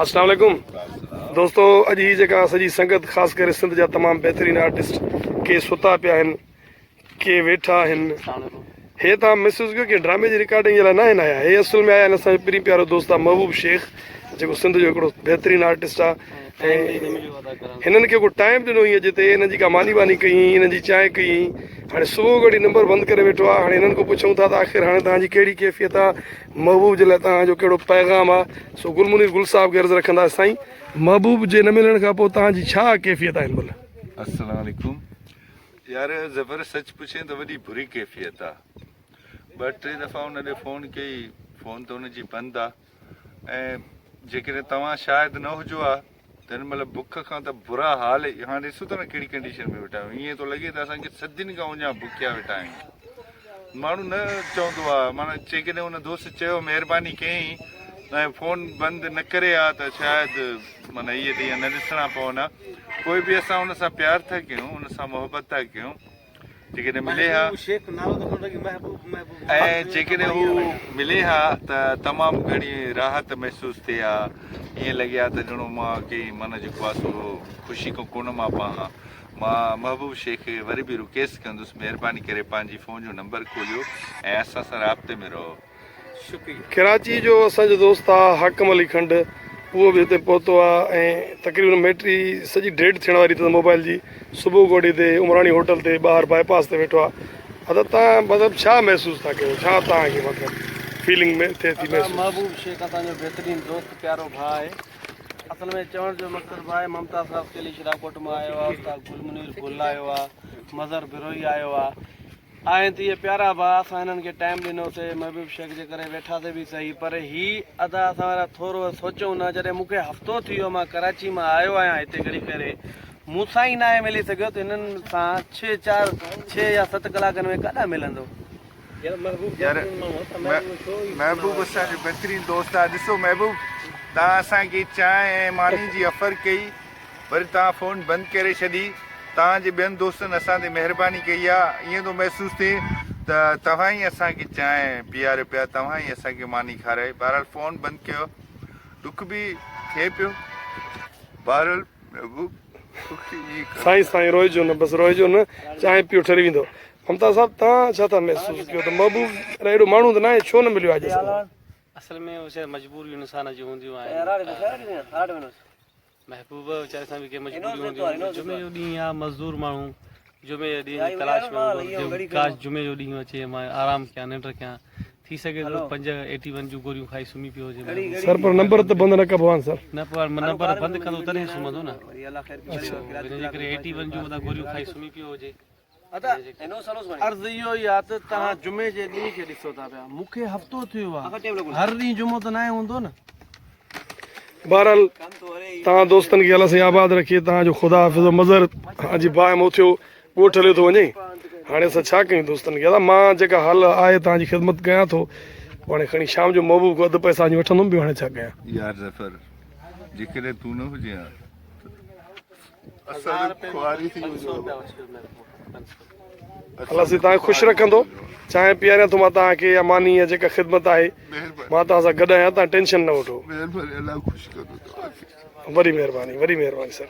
السلام عليڪم دوستو اڄ هي جيڪا سڄي سنگت خاص ڪري سنڌ جا تمام بهترين آرٽسٽ ڪي ستا پيا آهن ڪي ويٺا آهن هي تان محسوس ڪيو ڪي ڊرامي جي رڪارڊنگ جي لاء ناهن آيا هي اصل ۾ آيا آهن اسان جو پرين پيارو دوست آهي محبوب شيخ جيڪو سنڌ جو هڪڙو بهترين آرٽسٽ آهي ۽ هنن کي ڪو ٽائيم ڏنو هئي اڄ تي هنن جي ڪا ماني واني ڪئي هئي هنن جي چانهه ڪئي هئي هاڻي صبح گهڙي نمبر بند ڪري ويٺو آهي هاڻي هنن کان پڇون ٿا ته آخر هاڻي توهان جي ڪهڙي ڪيفيت آهي محبوب جي لاء توهان جو ڪهڙو پيغام آهي سو گل منير گل صاحب کي عرض رکندا سائين محبوب جي نه ملڻ کان پوء توهان جي ڇا ڪيفيت آهي هن مهل. السلام عليڪم يار ظفر سچ پڇين ته وڏي بري ڪيفيت آ ٻه ٽي دفعا ان ڏي فون ڪئي فون ته ان جي بند آ ۽ جيڪڏهن توهان شاهد نه هجو ها ته هن مهل بک کان ته برا حال هاڻ ڏسو ٿا نه ڪهڙي ڪنڊيشن ۾ ويٺا آهيون ائين ٿو لڳي ته اسان کي صدين کان اڃا بکيا ويٺا آهيون ماڻهو نه چوندو آهي معنيٰ جيڪڏهن ان دوست چيو مهرباني ڪيائين ۽ فون بند نه ڪري ها ته شايد معنيٰ اهي ڏينهن نه ڏسڻا پون ها پوء به اسان ان سان پيار ٿا ڪيون ان سان محبت ٿا ڪيون جيڪڏهن ملي ها ۽ جيڪڏهن هو ملي ها ته تمام گهڻي راحت محسوس ٿئي ها ائين لڳي ها ته ڄڻو مان ڪنهن من جيڪو آهي سو خوشي کان ڪونه مان پان ها مان محبوب شيخ کي وري به رڪيسٽ ڪندس مهرباني ڪري پنهنجي فون جو نمبر کوليو ۽ اسان سان رابطي ۾ رهو. ڪراچي جو اسان جو دوست آ حاڪم علي کنڊ اهو به هتي پهتو آ ۽ تقريبن ميٽري سڄي ڊيڊ ٿيڻ واري اٿس موبائل جي صبح گوڏي تي عمراڻي هوٽل تي ٻاهر باء پاس تي ويٺو آ ادا تان مطلب ڇا محسوس ٿا ڪيو ڇا تان کي مطلب فيلنگ ۾ ٿئي ٿي ادا محسوس. محبوب شيخ اسان جو بهترين دوست پيارو ڀاء آهي اصل ۾ چوڻ جو مقصد ڀاء ممتاز خاصخيلي شراڪوٽ مان آيو آ استاد گل منير گل آيو آ مظهر بروهي آيو آ آهن ته اهي پيارا ڀاء اسان هنن کي ٽائيم ڏنوسي محبوب شيخ جي ڪري ويٺاسي به سهي پر هي ادا اسان وارا ٿورو سوچون نه جڏهن مون کي هفتو ٿي ويو مان ڪراچي مان آيو آهيان هتي گهڙي پهري مون سان ئي ناهي ملي سگهيو ته هنن سان ڇهه چار ڇهه يا ست ڪلاڪن ۾ ڪاڏانهن ملندو. يار محبوب اسان جو بهترين دوست آهي ڏسو محبوب توهان اسان کي چانهه ۽ ماني جي آفر ڪئي وري توهان فون بند ڪري ڇڏي. توهان جي ٻين دوستن اسان تي مهرباني ڪئي آ. ائين ٿو محسوس ٿئي ته توهان ئي اسان کي چانهه پياريو پيا، توهان ئي اسان کي ماني کارائي. بهرحال فون بند ڪيو. ڏک به ٿئي پيو. بهرحال محبوب توکي ائين ڪرڻو سائين سائين روئجو نه بس روئجو نه چانهه پيو ٺري ويندو. ممتاز صاحب توهان ڇا ٿا محسوس ڪيو ته محبوب ايڏو ماڻهو ته ناهي ڇو نه مليو آ اڄ اسان سان. اصل ۾ اهي مجبوريون انسان جون هونديون آهن. محبوبه ويچاري سان به ڪي مجبوريون هونديون هونديون جمعي جو ڏينهن آ مزدور ماڻهو جمعي جي ڏينهن جي تلاش ۾ هوندو ته ڪاش جمعي جو ڏينهن اچي مان آرام ڪيان ننڊ ڪيان ٿي سگهي ٿو پنج ايٽي ون جون گوريون کائي سمهي پيو هجي محبوب سر پر نمبر ته بند نه ڪبو آهن سر. نه پر نمبر بند ڪندو تڏهن سمهندو نه ان جي ڪري ايٽي ون جون متان گوريون کائي سمهي پيو هجي. عرض اهو ئي آ ته توهان جمعي جي ڏينهن کي ڏسو ٿا پيا مون کي هفتو ٿيو آ هر ڏينهن جمعو ته ناهي هوندو نه. بهرحال توهان دوستن کي الله سائين آباد رکي توهان جو خدا حافظ مظهر حاجي باهه ۾ اٿيو ڳوٺ هليو ٿو وڃي هاڻي اسان ڇا ڪيون دوستن کي ادا مان جيڪا حال آهي توهان جي خدمت ڪيان ٿو هاڻي کڻي شام جو محبوب کان اڌ پئسا وڃي وٺندم ٻيو هاڻي ڇا ڪيان. يار ظفر جيڪڏهن تون نه هجين ها اسان ته خواري ٿي وڃون ها. الله سائين توهان کي خوش رکندو چانهه پياريان ٿو مان توهان کي يا ماني يا جيڪا خدمت آهي مان توهان سان گڏ آهيان توهان ٽينشن نه وٺو مهرباني الله خوش ڪندو توهان کي. وڏي مهرباني وڏي مهرباني سر.